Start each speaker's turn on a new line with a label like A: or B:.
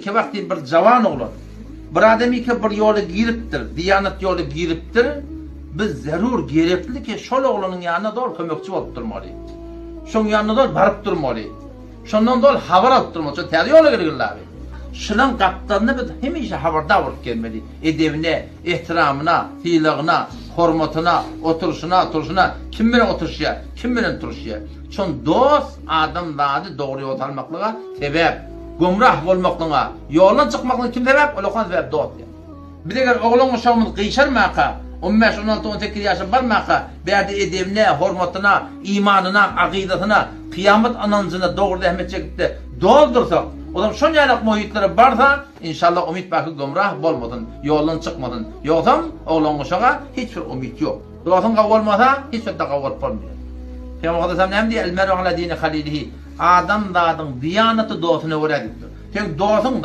A: Iki wagty bir jawan oglan. Bir adam ike bir ýola giripdir, diýanat ýola giripdir, biz zerur gerekli ki şol oglanyň ýanyna zol kömekçi bolup durmaly. Şoň ýanyna zol baryp durmaly. Şondan zol habar alyp durmaly. Şol täze ýola girgin laby. Şulaň gapdalynda biz hemişe habardar bolup gelmeli. Edebine, ehtiramyna, sylagyna, hormatyna, oturyşyna, turşuna, kim bilen oturyşýar, kim bilen turuşýar. Şon dost adamzady dogry ýola salmaklyga sebäp. Gümrah bolmaklygyňa, ýoldan çykmaklygyňa kim sebäp? Olakan sebäp dost ýa. Biz eger oglan-uşagymyz gyşarmaka, on bäş, on alty, on sekiz ýaşa barmaka, bärde edebine, hormatyna, imanyna, agydasyna, kyýamat ynanjyna dogry zähmet çekip-de doldursak, olam şol ýalak muhytlara barsa, inşallah umyt bar ki gümrah bolmasyn, ýoldan çykmasyn. Ýogsam, oglan-uşaga hiç bir umyt ýok. Dostuň gowy bolmasa, hiç wagtda gowy bolup bolmaýar. Pygamber aleyhissalam näme diýýär? El-meru ala dini halilihi. Adamzadyň diýanaty dostuna görä diýipdir. Seň dostuň.